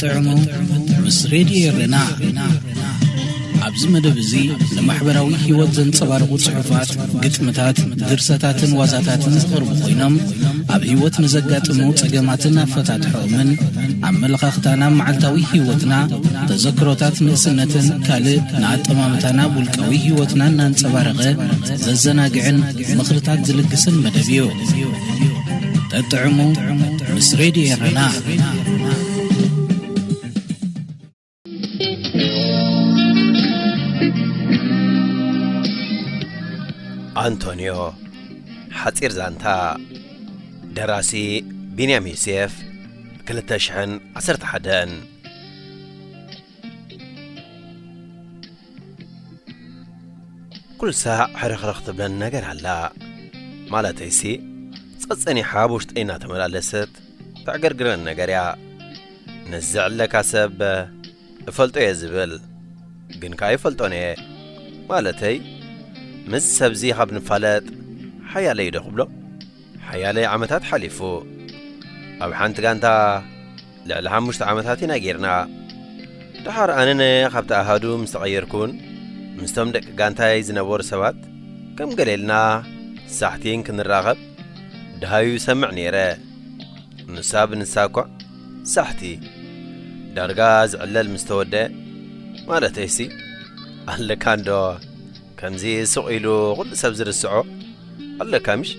ጥዕሙ ምስ ሬድዮ ኤረና። ኣብዚ መደብ እዚ ንማሕበራዊ ህይወት ዘንጸባርቑ ጽሑፋት፣ ግጥምታት፣ ድርሰታትን ዋዛታትን ዝቐርቡ ኮይኖም፣ ኣብ ህይወት ንዘጋጥሙ ጸገማትን ኣፈታትሖኦምን፣ ኣመለኻኽታና፣ መዓልታዊ ህይወትና፣ ተዘክሮታት ንእስነትን ካልእ ንኣጠማምታና ውልቃዊ ህይወትና እናንጸባረቐ ዘዘናግዕን ምኽርታት ዝልግስን መደብ እዩ። ጠጥዕሙ ምስ ሬድዮ ኤረና። ኣንቶንዮ፣ ሓጺር ዛንታ። ደራሲ ቢንያም ዮሴፍ። ክልተ ሽሕን ዓሰርተ ሓደን። ኩሉ ሳዕ ሕርኽርኽ ትብለኒ ነገር ኣላ። ማለተይሲ፣ ጸጸኒሓ ኣብ ውሽጠይ እናተመላለሰት ተዕገርግረኒ ነገር እያ። ነዚ ዝዕለካ ሰብ እፈልጦ እየ ዝብል፣ ግን ከኣ ኣይፈልጦን እየ። ማለተይ፣ ምስዚ ሰብዚ ካብ ንፋለጥ ሓያለይ ዶ ክብሎ? ሓያለይ ዓመታት ሓሊፉ። ኣብ ሓንቲ ጋንታ ልዕሊ ሓሙሽተ ዓመታት ኢና ጌርና። ደሓር ኣነ ነ-፣ ካብቲ ኣሃዱ ምስ ተቐየርኩን ምስቶም ደቂ ጋንታይ ዝነበሩ ሰባት ከም ገለ ኢልና ሳሕቲን ክንራኸብ ደሃዩ ይሰምዕ ነይረ። ንሳ ብንሳ እኳ ሳሕቲ፣ ዳርጋ ዝዕለል ምስ ተወደአ፣ ማለተይሲ፣ ኣለካ እንዶ፣ ከምዚ ስቕ ኢሉ ኩሉ ሰብ ዝርስዖ ኣለካ ምሽ?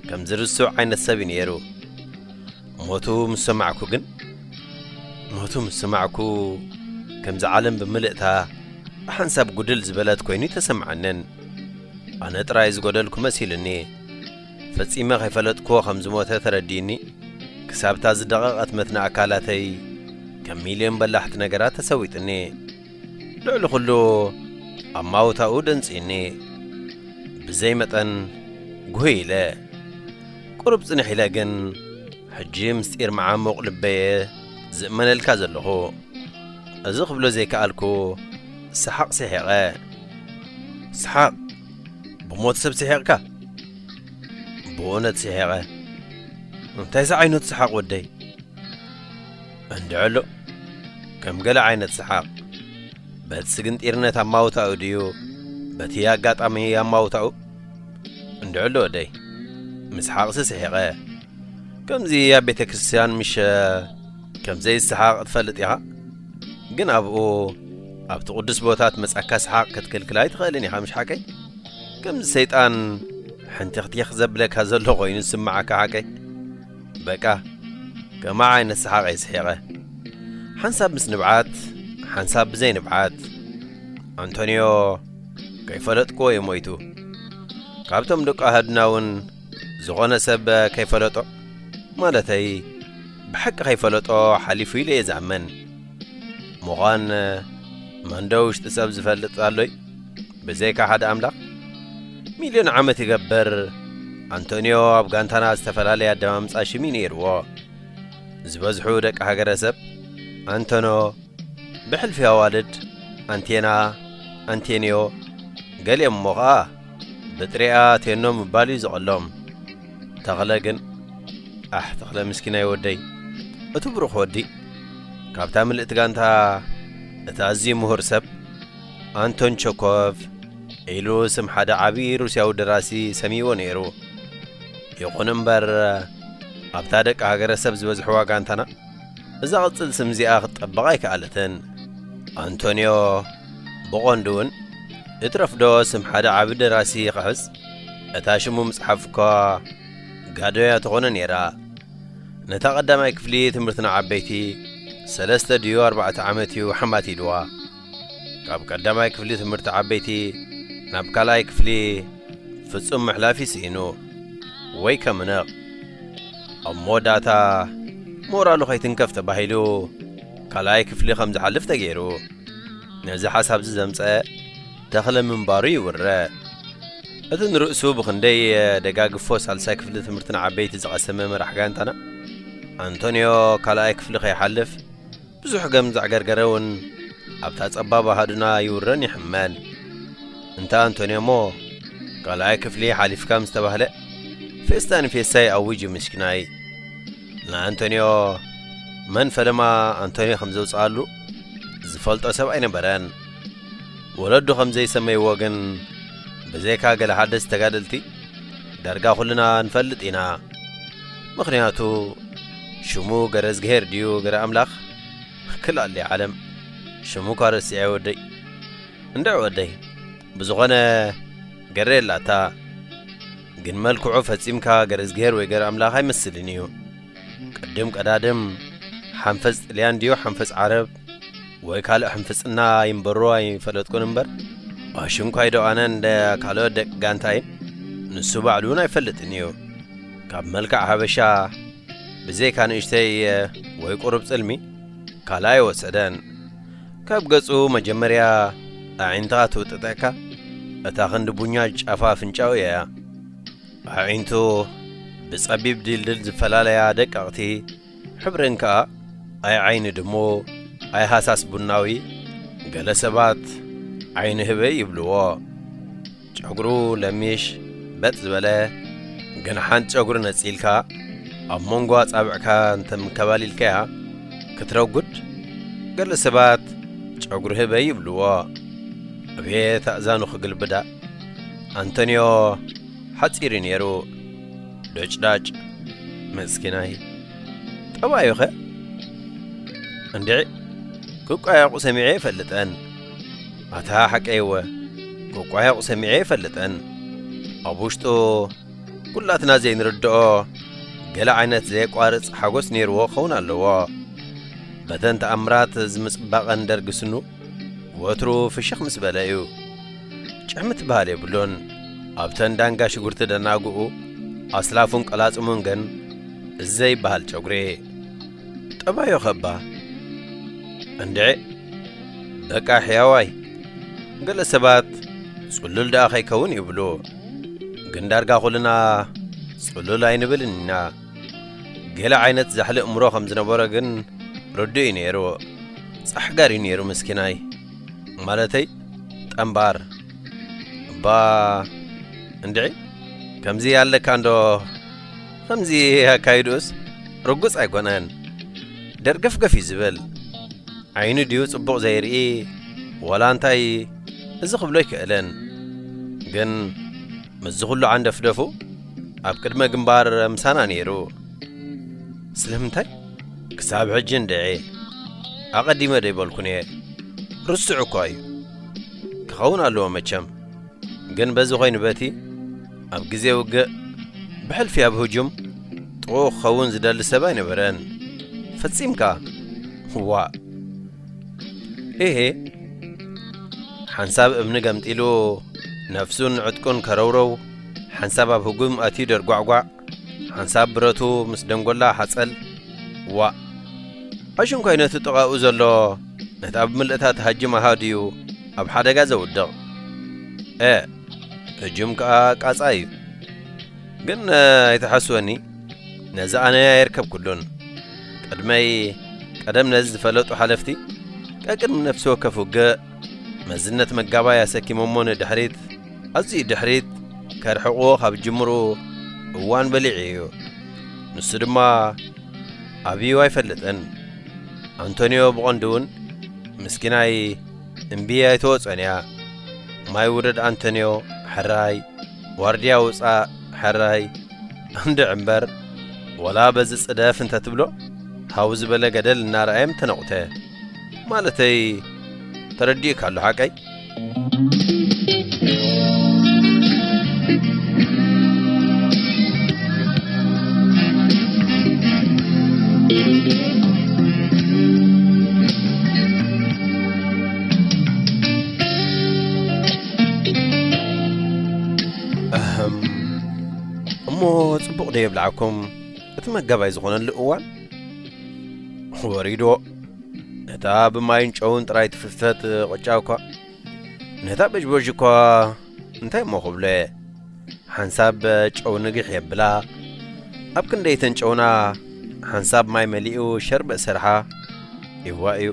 ከም ዝርስዕ ዓይነት ሰብ እዩ ነይሩ። ሞቱ ምስ ሰማዕኩ ግን፣ ሞቱ ምስ ሰማዕኩ፣ ከምዚ ዓለም ብምልእታ ብሓንሳብ ጉድል ዝበለት ኮይኑ ተሰምዓንን። ኣነ ጥራይ ዝጎደልኩ መሲሉኒ። ፈጺመ ከይፈለጥክዎ ከም ዝሞተ ተረዲእኒ። ክሳብታ ዝደቐቐት መትኒ ኣካላተይ ከም ሚልዮን በላሕቲ ነገራት ተሰዊጥኒ። ልዕሊ ኩሉ ኣማውታኡ ደንጽዩኒ። ብዘይ መጠን ጉህይ ኢለ። ቁሩብ ጽንሕ ኢለ ግን፣ ሕጂ ምስጢር መዓሙቕ ልበየ ዝእመነልካ ዘለኹ። እዚ ክብሎ ዘይከኣልኩ ሰሓቕ ስሒቐ። ሰሓቕ? ብሞት ሰብ ስሒቕካ? ብእውነት ስሒቐ። እንታይ ዝዓይነቱ ሰሓቕ ወደይ? እንድዕሎ፣ ከም ገለ ዓይነት ሰሓቕ። በቲ ስግንጢርነት ኣማውታኡ ድዩ? በቲ ኣጋጣሚ ኣማውታኡ? እንድዕሎ ወደይ፣ ምስሓቕሲ ስሒቐ። ከምዚ ኣብ ቤተ ክርስቲያን ምሽ ከም ዘይሰሓቕ ትፈልጥ ኢኻ? ግን ኣብኡ፣ ኣብቲ ቅዱስ ቦታ ትመጻካ ሰሓቕ ክትክልክል ኣይትኽእልን ኢኻ፣ ምሽ ሓቀይ? ከምዚ ሰይጣን ሕንቲኽቲኽ ዘብለካ ዘሎ ኮይኑ ዝስምዓካ ሓቀይ? በቃ፣ ከምኣ ዓይነት ሰሓቕ እየ ስሒቐ። ሓንሳብ ምስ ንብዓት፣ ሓንሳብ ብዘይ ንብዓት። ኣንቶንዮ፣ ከይፈለጥክዎ እዩ ሞይቱ። ካብቶም ደቂ ኣሃዱና እውን ዝኾነ ሰብ ከይፈለጦ፣ ማለተይ፣ ብሓቂ ከይፈለጦ ሓሊፉ ኢለ እየ ዝኣምን። ምዃን፣ መንዶ ውሽጢ ሰብ ዝፈልጥ ኣሎይ? ብዘይካ ሓደ ኣምላኽ? ሚልዮን ዓመት ይገብር፣ ኣንቶንዮ ኣብ ጋንታና ዝተፈላለየ ኣደማምጻ ሽም እዩ ነይርዎ። ዝበዝሑ ደቂ ሃገረሰብ፣ ኣንቶኖ፣ ብሕልፊ ኣዋልድ፣ ኣንቴና፣ ኣንቴንዮ፣ ገሊኦም እሞ ኸኣ ብጥሪኣ ቴኖ ምባል እዩ ዝቐሎም። ተኽለ ግን፣ ኣሕ፣ ተኽለ ምስኪናይ ወደይ፣ እቲ ብሩኽ ወዲ፣ ካብታ ምልእቲ ጋንታ እቲ ኣዝዩ ምሁር ሰብ፣ ኣንቶን ቸኮቭ ኢሉ ስም ሓደ ዓቢ ሩስያዊ ደራሲ ሰምይዎ ነይሩ። ይኹን እምበር፣ ኣብታ ደቂ ሃገረሰብ ዝበዝሕዋ ጋንታና፣ እዛ ቅጽል ስም እዚኣ ክትጠብቕ ኣይከኣለትን። ኣንቶንዮ፣ ብቐንዱ እውን፣ እትረፍዶ ስም ሓደ ዓቢ ደራሲ ክሕዝ፣ እታ ሽሙ ምጽሓፍ እኳ ጋዶ እያ ትኾኖ ነይራ። ነታ ቀዳማይ ክፍሊ ትምህርቲ ንዓበይቲ፣ ሰለስተ ድዩ ኣርባዕተ ዓመት እዩ ሓማት ኢልዋ። ካብ ቀዳማይ ክፍሊ ትምህርቲ ዓበይቲ ናብ ካልኣይ ክፍሊ ፍጹም ምሕላፍ ይስኢኑ ወይ ከምንቕ። ኣብ መወዳእታ ሞራሉ ከይትንከፍ ተባሂሉ ካልኣይ ክፍሊ ከም ዝሓልፍ ተገይሩ። ነዚ ሓሳብ እዚ ዘምጸ ተኽለ ምንባሩ ይውረ። እቲ ንርእሱ ብኽንደይ ደጋግፎ ሳልሳይ ክፍሊ ትምህርቲ ንዓበይቲ ዝቐሰመ መራሕ ጋንታና ኣንቶንዮ ካልኣይ ክፍሊ ከይሓልፍ ብዙሕ ገም ዘዕገርገረ እውን ኣብታ ጸባብ ኣሃዱና ይውረን ይሕመን። እንተ ኣንቶንዮ እሞ ካልኣይ ክፍሊ ሓሊፍካ ምስ ተባህለ ፌስታ ንፌስታ ይኣውጅ እዩ ምስኪናይ። ንኣንቶንዮ መን ፈለማ ኣንቶንዮ ከም ዘውፅኣሉ ዝፈልጦ ሰብ ኣይነበረን። ወለዱ ከም ዘይሰመይዎ ግን ብዘይካ ገለ ሓደስቲ ተጋደልቲ ዳርጋ ኩልና ንፈልጥ ኢና። ምኽንያቱ ሽሙ ገረዝግሄር ድዩ ገረ ኣምላኽ? ክላሊ ዓለም ሽሙ እኳ ረሲዐ ወደይ። እንድዕ ወደይ፣ ብዝኾነ ገረ የላታ። ግን መልክዑ ፈጺምካ ገረዝግሄር ወይ ገረ ኣምላኽ ኣይመስልን እዩ። ቅድም ቀዳድም ሓንፈጽ ጥልያን ድዩ ሓንፈጽ ዓረብ ወይ ካልእ ሕንፍጽና ይንበሮ ኣይፈለጥኩን እምበር፣ ኣሽንኳይ ዶ ኣነ እንደ ካልኦት ደቂ ጋንታይን ንሱ ባዕሉ እውን ኣይፈልጥን እዩ። ካብ መልክዕ ሓበሻ ብዘይካ ንእሽተይ ወይ ቁሩብ ጽልሚ ካልእ ኣይወሰደን። ካብ ገጹ መጀመርያ ኣዒንትኻ ትውጥጠካ፣ እታ ክንዲ ቡኛ ጫፋ ኣፍንጫኡ እያ። ኣዒንቱ ብጸቢብ ድልድል ዝፈላለያ ደቀቕቲ፣ ሕብረን ከኣ ኣይ ዓይኒ ድሙ፣ ኣይ ሃሳስ ቡናዊ፣ ገለ ሰባት ዓይኒ ህበይ ይብልዎ። ጨጉሩ ለሚሽ በጥ ዝበለ፣ ግን ሓንቲ ጨጉሪ ነጺልካ ኣብ መንጎ ኣጻብዕካ እንተ ምከባሊልካያ ክትረጉድ፣ ገለ ሰባት ጨጉሪ ህበይ ይብልዎ። ኣቤት ኣእዛኑ ክግልብዳ! ኣንቶንዮ ሓጺር እዩ ነይሩ። ዶጭዳጭ መስኪናይ። ጠባዩኸ? እንድዒ ክቋየቑ ሰሚዐ ይፈልጠን። ኣታ ሓቀይወ ክቋየቑ ሰሚዐ ይፈልጠን። ኣብ ውሽጡ ኩላትና ዘይንርድኦ ገለ ዓይነት ዘየቋርጽ ሓጎስ ነይርዎ ክኸውን ኣለዎ። በተን ተኣምራት ዝምጽባቐን ደርጊ ስኑ ወትሩ ፍሽኽ ምስ በለ እዩ። ጭሕሚ ትበሃል የብሉን። ኣብተን ዳንጋ ሽጉርቲ ደናግኡ ኣስላፉን ቀላጽሙን ግን እዚ ዘይበሃል ጨጉሪ። ጠባዩ ኸባ እንድዒ በቃ ሕያዋይ። ገለ ሰባት ጽሉል ደኣ ከይከውን ይብሉ፣ ግን ዳርጋ ኩልና ጽሉል ኣይንብልን ኢና። ገለ ዓይነት ዛሕሊ እምሮ ከም ዝነበሮ ግን ርዱእ እዩ ነይሩ። ጻሕጋር እዩ ነይሩ ምስኪናይ። ማለተይ ጠምባር። እባ እንድዒ ከምዚ ኣለካ እንዶ። ከምዚ ኣካይድኡስ ርጉጽ ኣይኮነን። ደርገፍገፍ እዩ ዝብል። ዓይኑ ድዩ ጽቡቕ ዘይርኢ ዋላ እንታይ እዚ ክብሎ ኣይክእልን። ግን ምስዚ ኩሉ ዓንደፍደፉ ኣብ ቅድመ ግንባር ምሳና ነይሩ። ስለምንታይ ክሳብ ሕጂ እንድዒ ኣቐዲመ ዶ ኣይበልኩን እየ? ርስዑ እኳ እዩ። ክኸውን ኣለዎ መቸም። ግን በዚ ኮይኑ በቲ ኣብ ግዜ ውግእ ብሕልፊ ኣብ ህጁም ጥቑ ክኸውን ዝደሊ ሰብ ኣይነበረን። ፈጺምካ። ዋእ። ኤሄ። ሓንሳብ እምኒ ገምጢሉ ነፍሱን ዕጥቁን ከረውረው፣ ሓንሳብ ኣብ ህጉም ኣትዩ ደርጓዕጓዕ፣ ሓንሳብ ብረቱ ምስ ደንጎላ ሓጸል። ዋእ። ኣሽንኳይ ነቲ ጥቓኡ ዘሎ ነቲ ኣብ ምልእታ ትሃጅም ኣሃድዩ ኣብ ሓደጋ ዘውድቕ። ኤ፣ ህጁም ከኣ ቃጻ እዩ። ግን ኣይትሓስወኒ፣ ነዚ ኣነ ኣይርከብኩሉን። ቅድመይ ቀደም ነዚ ዝፈለጡ ሓለፍቲ ቀቅድሚ ነፍሲ ወከፍ ውግእ መዝነት መጋባይ ኣሰኪሞሞ ንድሕሪት፣ ኣዝዩ ድሕሪት ከርሕቕዎ ካብ ጅምሩ እዋን በሊዑ እዩ። ንሱ ድማ ኣብዩ ኣይፈልጥን። ኣንቶንዮ ብቐንዱ እውን ምስኪናይ እምቢ ኣይተወጾን እያ። ማይ ውረድ ኣንቶንዮ፣ ሕራይ፣ ዋርድያ ውጻእ፣ ሕራይ። እንድዒ እምበር፣ ወላ በዚ ጽደፍ እንተ ትብሎ፣ ሃው ዝበለ ገደል እናረኣየ ምተነቑተ። ማለተይ፣ ተረዲእካ ኣሎ ሓቀይ? ኣህም። እሞ ጽቡቕ ዶ የብልዓኩም? እቲ መጋባይ ዝኾነሉ እዋን ወሪድዎ። ነታ ብማይን ጨውን ጥራይ ትፍፈት ቅጫ እኳ፣ ነታ በጅበጅ እኳ እንታይ እሞ ክብሎ እየ? ሓንሳብ ጨው ንግሕ የብላ። ኣብ ክንደይተን ጨውና ሓንሳብ ማይ መሊኡ ሸርበ ሰርሓ። ይዋ እዩ።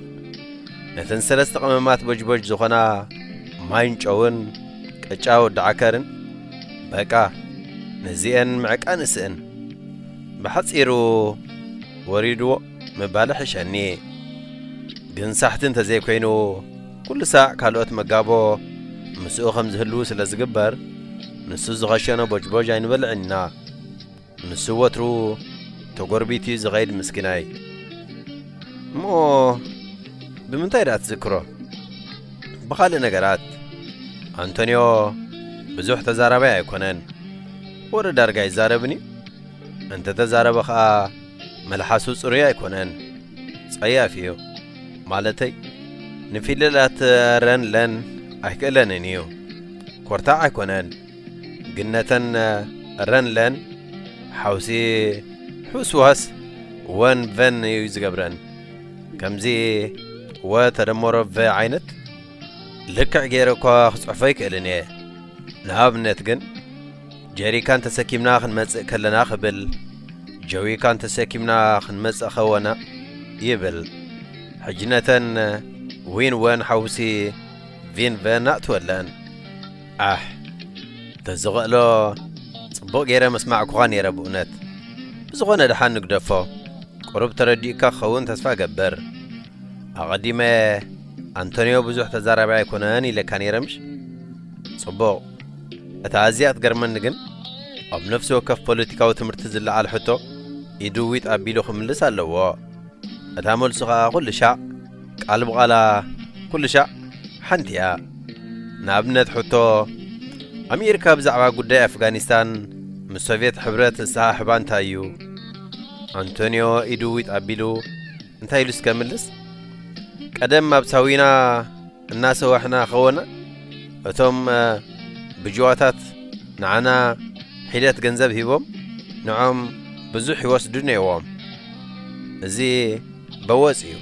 ነተን ሰለስተ ቀመማት በጅበጅ ዝኾና ማይን ጨውን ቅጫ ወዲ ዓከርን፣ በቃ ነዚኤን ምዕቃን እስእን። ብሓጺሩ ወሪድዎ። ምባል ሕሸኒ። ግን ሳሕቲ እንተዘይኮይኑ፣ ኩሉ ሳዕ ካልኦት መጋቦ ምስኡ ከም ዝህልዉ ስለ ዝግበር፣ ንሱ ዝኸሸኖ ቦጅቦጅ ኣይንበልዕን ኢና። ንሱ ወትሩ ተጎርቢቱ እዩ ዝኸይድ ምስኪናይ። እሞ ብምንታይ ደኣ ትዝክሮ? ብኻልእ ነገራት። ኣንቶንዮ ብዙሕ ተዛራባይ ኣይኮነን። ወረ ዳርጋ ኣይዛረብን እዩ። እንተ ተዛረበ ኸኣ መልሓሱ ጽሩይ ኣይኮነን። ጸያፍ እዩ። ማለተይ ንፊደላት ረን ለን ኣይክእለንን እዩ። ኮርታዕ ኣይኮነን። ግን ነተን ረን ለን ሓውሲ ሕውስዋስ ወን ቨን እዩ ዝገብረን። ከምዚ ወ ተደመሮ ቨ ዓይነት ልክዕ ገይረ እኳ ክጽሕፎ ኣይክእልን እየ። ንኣብነት ግን ጀሪካን ተሰኪምና ክንመጽእ ከለና ክብል ጀዊካን ተሰኪምና ክንመጽእ ከወና ይብል። ሕጂ ነተን ዊን ወን ሓውሲ ቪን ቨን ኣእትወለን። ኣሕ ተዝኽእሎ ጽቡቕ ገይረ መስማዕኩኻ ነይረ ብእውነት። ብዝኾነ ደሓን ንግደፎ። ቁሩብ ተረዲኡካ ክኸውን ተስፋ እገብር። ኣቐዲመ ኣንቶንዮ ብዙሕ ተዛራቢ ኣይኮነን ኢለካ ነይረ ምሽ? ጽቡቕ። እታ ኣዝያ ትገርመኒ ግን ኣብ ነፍሲ ወከፍ ፖለቲካዊ ትምህርቲ ዝለዓል ሕቶ ኢዱ ዊጥ ኣቢሉ ክምልስ ኣለዎ። እታ መልሱ ኸኣ ኩሉ ሻዕ ቃል ብቓላ ኩሉ ሻዕ ሓንቲ እያ። ንኣብነት ሕቶ ኣሜሪካ ብዛዕባ ጉዳይ ኣፍጋኒስታን ምስ ሶቭየት ሕብረት እሰሓሕባ እንታይ እዩ? ኣንቶንዮ ኢዱ ዊጥ ኣቢሉ እንታይ ኢሉ እስከ ምልስ? ቀደም ኣብ ሳዊና እናሰዋሕና ኸወና እቶም ብጅዋታት ንዓና ሒደት ገንዘብ ሂቦም ንዖም ብዙሕ ይወስዱ ነይዎም። እዚ በወጽ እዩ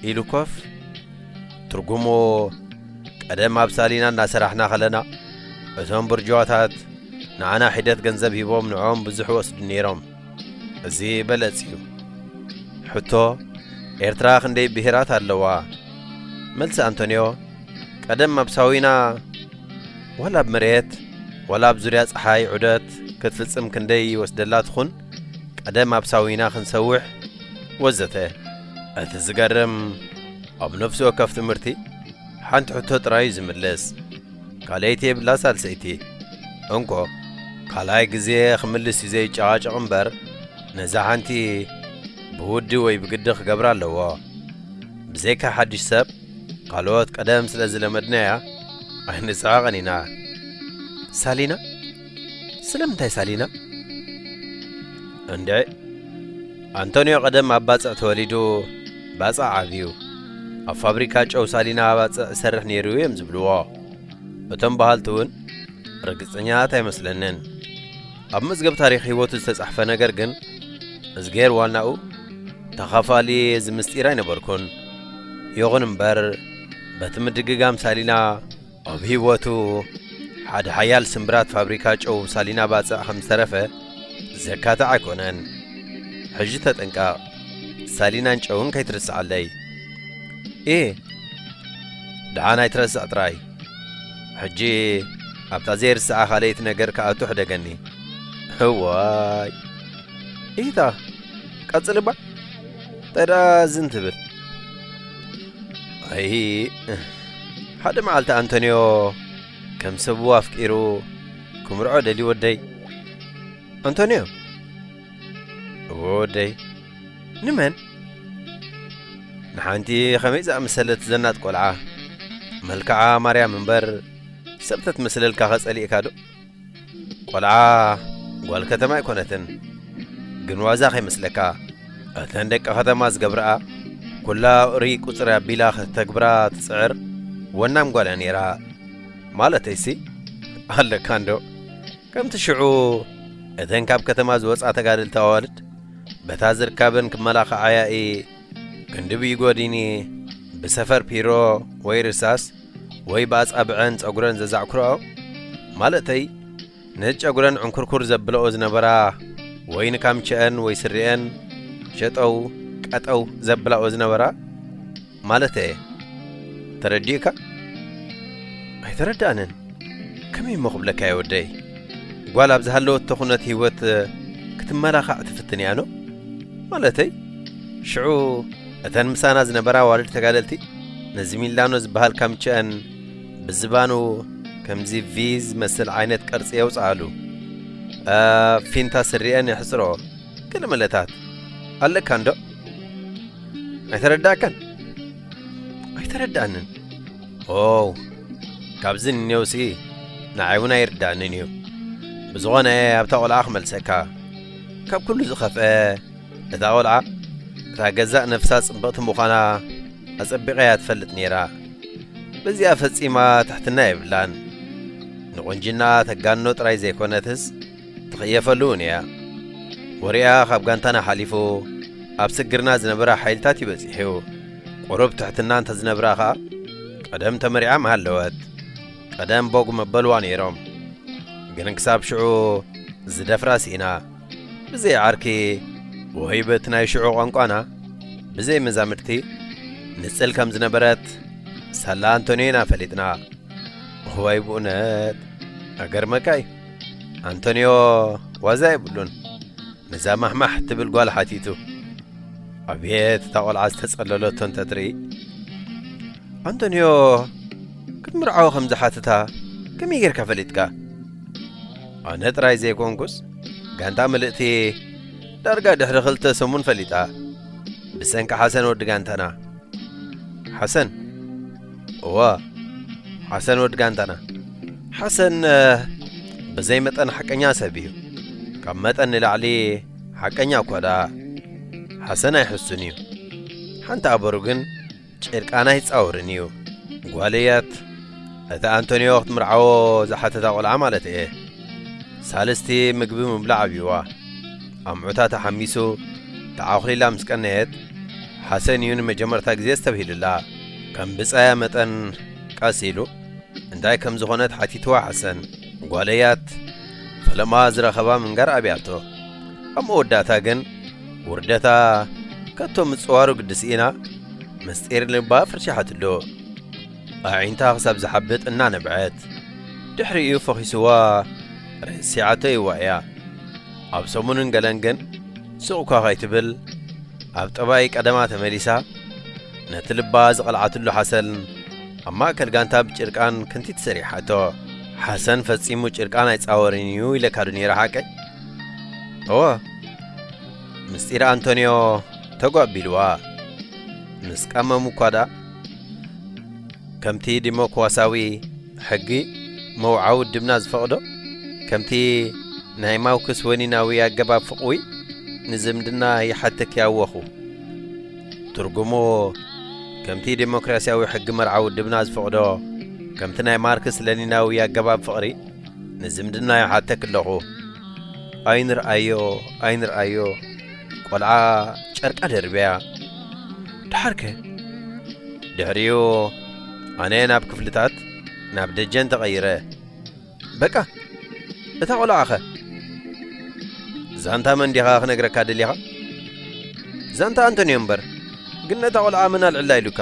ኢሉ ኮፍ። ትርጉሙ ቀደም ኣብ ሳሊና እናሰራሕና ኸለና እቶም ብርጅዋታት ንዓና ሒደት ገንዘብ ሂቦም ንዖም ብዙሕ ወስዱ ነይሮም። እዚ በለጽ እዩ። ሕቶ፣ ኤርትራ ክንደይ ብሄራት ኣለዋ? መልሲ ኣንቶንዮ፣ ቀደም ኣብ ሳዊና ዋላ ኣብ መሬት ዋላ ኣብ ዙርያ ጸሓይ ዑደት ክትፍጽም ክንደይ ይወስደላ ትኹን፣ ቀደም ኣብ ሳዊና ክንሰውሕ ወዘተ። እቲ ዝገርም ኣብ ነፍሲ ወከፍ ትምህርቲ ሓንቲ ሕቶ ጥራይ እዩ ዝምልስ። ካልኣይቲ የብላ ሳልሰይቲ። እንኮ ካልኣይ ግዜ ክምልስ እዩ ዘይጨቓጨቕ እምበር ነዛ ሓንቲ ብውዲ ወይ ብግዲ ክገብራ ኣለዎ። ብዘይካ ሓድሽ ሰብ ካልኦት ቀደም ስለ ዝለመድናያ ኣይንስሕቕን ኢና። ሳሊና? ስለምንታይ ሳሊና? እንድዒ ኣንቶንዮ ቀደም ኣብ ባጽዕ ተወሊዱ ባጽዕ ዓብዩ ኣብ ፋብሪካ ጨው ሳሊና ባጽዕ ይሰርሕ ነይሩ እዮም ዝብልዎ። እቶም በሃልቲ እውን ርግጸኛታት ኣይመስለንን። ኣብ መዝገብ ታሪኽ ህይወቱ ዝተጻሕፈ ነገር ግን እዝጌር ዋናኡ ተኻፋሊ እዚ ምስጢር ኣይነበርኩን። ይኹን እምበር በቲ ምድግጋም ሳሊና ኣብ ህይወቱ ሓደ ሓያል ስምብራት ፋብሪካ ጨው ሳሊና ባጽዕ ከም ዝተረፈ ዘካትዕ ኣይኮነን። ሕጂ ተጠንቀቕ፣ ሳሊናን ጨውን ከይትርስዓለይ። እየ፣ ደሓን ኣይትረስዕ ጥራይ። ሕጂ ኣብታ ዘይርስዓ ካልኣይቲ ነገር ክኣቱ ሕደገኒ። እዋይ ኢታ ቀጽል እባ። እንታይ ደኣ ዝን ትብል? ኣይ፣ ሓደ መዓልቲ ኣንቶንዮ ከም ሰቡ ኣፍቂሩ ክምርዖ ደልዩ ወደይ። ኣንቶንዮ? እዎ ወደይ። ንመን? ንሓንቲ ኸመይ ዝኣመሰለት ዘናጥ ቆልዓ። መልክዓ ማርያም እምበር ሰብ ተትመስለልካ ኸጸሊእካ ዶ? ቆልዓ ጓል ከተማ ኣይኮነትን፣ ግን ዋዛ ከይመስለካ። እተን ደቂ ከተማ ዝገብርኣ ኩላ ኡሪ ቁጽሪ ኣቢላ ከተግብራ ትጽዕር ወናም ጓል እያ ነይራ። ማለተይሲ ኣለካ እንዶ ከምቲ ሽዑ እተን ካብ ከተማ ዝወጻ ተጋደልቲ ኣዋልድ በታ ዝርካበን ክመላኽዓያ እየ ክንዲ ብይጎዲኒ ብሰፈር ፒሮ ወይ ርሳስ ወይ ብኣጻብዐን ጸጉረን ዘዛዕኩርኦ ማለተይ ነቲ ጨጉረን ዕንኩርኩር ዘብለኦ ዝነበራ ወይ ንካምቸአን ወይ ስሪአን ሸጠው ቀጠው ዘብላኦ ዝነበራ ማለተየ። ተረዲእካ? ኣይተረዳእንን። ከመይ እሞ ክብለካ እየ ወደይ? ጓል ኣብ ዝሃለወቶ ኩነት ህይወት ክትመላኻዕ ትፍትን እያ ኖ? ማለተይ ሽዑ እተን ምሳና ዝነበራ ኣዋልድ ተጋደልቲ ነዚ ሚላኖ ዝበሃል ካምቸአን ብዝባኑ ከምዚ ቪ ዝመስል ዓይነት ቅርጺ የውጽኣሉ። እ፣ ፊንታ ስሪአን የሕጽሮ። ገለ መለታት ኣለካ እንዶ? ኣይተረዳእካን? ኣይተረዳእንን። ኦው፣ ካብዚ ንኔውሲ ንዓይ እውን ኣይርዳእንን እዩ። ብዝኾነ ኣብታ ቆልዓ ክመልሰካ። ካብ ኩሉ ዝኸፍአ እታ ቆልዓ እታ ገዛእ ነፍሳ ጽብቕቲ ምዃና ኣጸቢቐ እያ ትፈልጥ ነይራ። በዚኣ ፈጺማ ትሕትና የብላን። ንቑንጅና ተጋኖ ጥራይ ዘይኮነትስ ትኽየፈሉ እውን እያ። ወሪኣ ካብ ጋንታና ሓሊፉ ኣብ ስግርና ዝነበራ ሓይልታት እዩ በጺሑ። ቁሩብ ትሕትና እንተዝነብራ ኸኣ ቀደም ተመሪዓ ምሃለወት። ቀደም ቦግ መበልዋ ነይሮም። ግን ክሳብ ሽዑ ዝደፍራ ስኢና። ብዘይ ዓርኪ ወይ በቲ ናይ ሽዑ ቋንቋና ብዘይ መዛምድቲ ንጽል ከም ዝነበረት ሳላ ኣንቶንዮ ኢና ፈሊጥና። እዋይ ብእውነት ኣገርመካ እዩ። ኣንቶንዮ ዋዛ የብሉን። ነዛ ማሕማሕ ትብል ጓል ሓቲቱ። ኣቤት እታ ቆልዓ ዝተጸለለቶ እንተ ትርኢ። ኣንቶንዮ ክትምርዓዎ ከም ዝሓትታ ከመይ ጌርካ ፈሊጥካ? ኣነ ጥራይ ዘይኮንኩስ ጋንታ ምልእቲ ዳርጋ ድሕሪ ክልተ ሰሙን ፈሊጣ። ብሰንኪ ሓሰን ወዲ ጋንታና። ሓሰን? እወ፣ ሓሰን ወዲ ጋንታና። ሓሰን፣ እ፣ ብዘይ መጠን ሓቀኛ ሰብ እዩ። ካብ መጠን ንላዕሊ ሓቀኛ እኳ ደኣ። ሓሰን ኣይሕሱን እዩ። ሓንቲ ኣበሩ ግን ጭርቃን ኣይጻወርን እዩ። ጓለያት፣ እቲ ኣንቶንዮ ክትምርዓዎ ዝሓተታ ቆልዓ ማለት እየ። ሳልስቲ ምግቢ ምብላዕ ኣብይዋ። ኣምዑታ ተሓሚሱ ተዓኹሊላ ምስ ቀነየት፣ ሓሰን እዩ ንመጀመርታ ግዜ ኣስተብሂሉላ። ከም ብጻያ መጠን ቀስ ኢሉ እንታይ ከም ዝኾነት ሓቲትዋ ሓሰን። ጓለያት ፈለማ ዝረኸባ ምንጋር ኣብያቶ። ኣብ መወዳእታ ግን ውርደታ ከቶ ምጽዋሩ ግዲ ስኢና ምስጢር ልባ ፈርሺሓትሉ። ኣዒንታ ክሳብ ዝሓብጥ እናነብዐት፣ ድሕሪኡ ፈኺስዋ ረሲዓቶ ይዋ እያ። ኣብ ሰሙንን ገለን ግን ስቕ እኳ ከይትብል ኣብ ጠባይ ቀደማ ተመሊሳ፣ ነቲ ልባ ዝቐልዓትሉ ሓሰን ኣብ ማእከል ጋንታ ብጭርቃን ክንቲት ሰሪሓቶ። ሓሰን ፈጺሙ ጭርቃን ኣይጻወርን እዩ ኢለካ ዶ ነይረ ሓቀይ? እወ፣ ምስጢር ኣንቶንዮ ተጓቢልዋ። ምስ ቀመሙ እኳ ደኣ ከምቲ ዲሞክራሲያዊ ሕጊ መውዓ ውድብና ዝፈቕዶ፣ ከምቲ ናይ ማርክስ ሌኒናዊ ኣገባብ ፍቕዊ ንዝምድና ይሓተኪ ኣወኹ። ትርጉሙ፣ ከምቲ ዲሞክራሲያዊ ሕጊ መርዓ ውድብና ዝፈቕዶ፣ ከምቲ ናይ ማርክስ ሌኒናዊ ኣገባብ ፍቕሪ ንዝምድና ይሓተኪ ኣለኹ። ኣይንርኣዮ፣ ኣይንርኣዮ። ቆልዓ ጨርቃ ደርብያ። ደሓርከ? ድሕሪኡ ኣነ ናብ ክፍልታት፣ ናብ ደጀን ተቐይረ። በቃ፣ እታ ቆልዓኸ? ዛንታ መን ዲኻ ክነግረካ ደሊኻ? ዛንታ ኣንቶንዮ እምበር። ግን ነታ ቆልዓ መን ኣልዕላ ኢሉካ?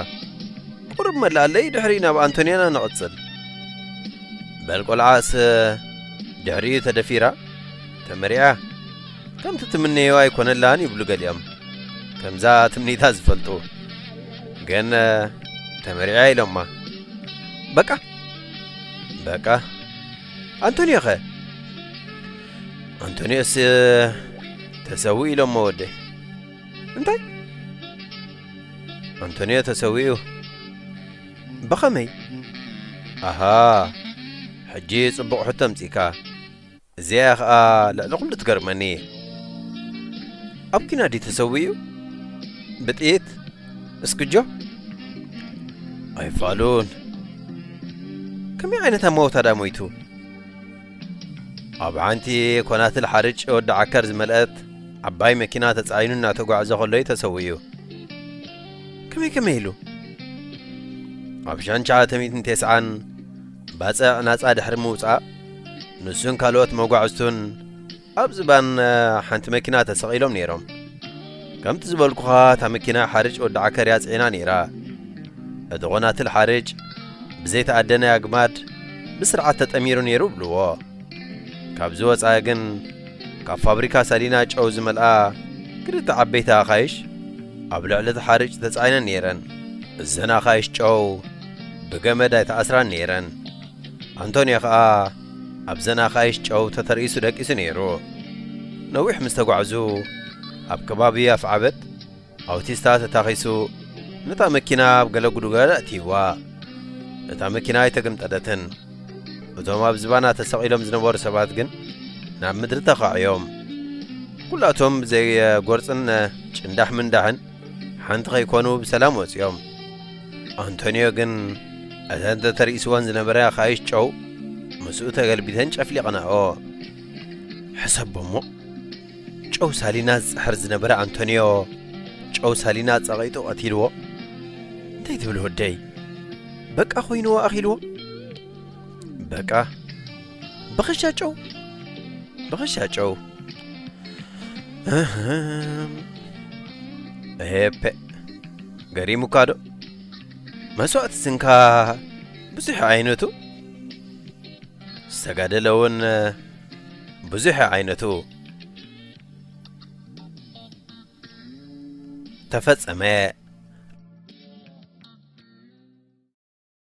ቁሩብ መላኣለይ፣ ድሕሪኡ ናብ ኣንቶንዮና ንቕጽል። በል ቆልዓስ ድሕሪኡ ተደፊራ፣ ተመሪዓ፣ ከምቲ ትምነዮ ኣይኮነላን ይብሉ ገሊኦም። ከምዛ ትምኒታ ዝፈልጡ። ግን ተመሪዓ ኢሎማ። በቃ፣ በቃ። ኣንቶንዮኸ? ኣንቶንዮስ ተሰዊኡ ኢሎሞ ወደይ። እንታይ? ኣንቶንዮ ተሰዊኡ? ብኸመይ? ኣሃ፣ ሕጂ ጽቡቕ ሕቶ ኣምጺእካ። እዚኣ ኸኣ ልዕሊ ኹሉ ትገርመኒ። ኣብ ኲናት ድዩ ተሰዊኡ? ብጥይት? እስክጆ? ኣይፋሉን። ከመይ ዓይነት ኣመውታ ዳ ሞይቱ? ኣብ ሓንቲ ኮናትል ሓርጭ ወዲ ዓከር ዝመልአት ዓባይ መኪና ተጻዒኑ እናተጓዕዘ ከሎ እዩ ተሰዊኡ። ከመይ ከመይ ኢሉ? ኣብ ሸንቻ ተሚትን ተስዓን ባጽዕ ናጻ ድሕሪ ምውጻእ፣ ንሱን ካልኦት መጓዕዝቱን ኣብ ዝባን ሓንቲ መኪና ተሰቒሎም ነይሮም። ከምቲ ዝበልኩኻ፣ እታ መኪና ሓርጭ ወዲ ዓከር እያ ጽዒና ነይራ። እቲ ቖናትል ሓርጭ ብዘይተኣደነ ኣግማድ ብስርዓት ተጠሚሩ ነይሩ ብልዎ። ካብዚ ወጻኢ ግን፣ ካብ ፋብሪካ ሳሊና ጨው ዝመልኣ ክልተ ዓበይቲ ኣኻይሽ ኣብ ልዕሊ እቲ ሓርጭ ተጻዒነን ነይረን። እዘን ኣኻይሽ ጨው ብገመድ ኣይተኣስራን ነይረን። ኣንቶንዮ ኸኣ ኣብዘን ኣኻይሽ ጨው ተተርኢሱ ደቂሱ ነይሩ። ነዊሕ ምስ ተጓዕዙ፣ ኣብ ከባቢ ኣፍዓበት ኣውቲስታ ተታኺሱ ነታ መኪና ኣብ ገለ ጉድጓድ ኣእትይዋ። እታ መኪና ኣይተገምጠለትን። እቶም ኣብ ዝባና ተሰቒሎም ዝነበሩ ሰባት ግን ናብ ምድሪ ተኻዕዮም። ኩላቶም ብዘይ ጎርጽን ጭንዳሕ ምንዳሕን ሓንቲ ከይኮኑ ብሰላም ወጺኦም። ኣንቶንዮ ግን እተን ተተርኢስወን ዝነበረ ኣኻይሽ ጨው ምስኡ ተገልቢተን ጨፍሊቐናኦ። ሕሰቦ እሞ፣ ጨው ሳሊና ዝጽሕር ዝነበረ ኣንቶንዮ፣ ጨው ሳሊና ጸቒጡ ቀቲልዎ። እንታይ ትብል ወደይ? በቃ ኮይንዎ ኣኺልዎ። በቃ ብኸሻ ጨው፣ ብኸሻ ጨው። እህም። ኤፔ፣ ገሪሙካ ዶ? መስዋእቲ ስንካ ብዙሕ ዓይነቱ፣ ዝተጋደለ እውን ብዙሕ ዓይነቱ። ተፈጸመ።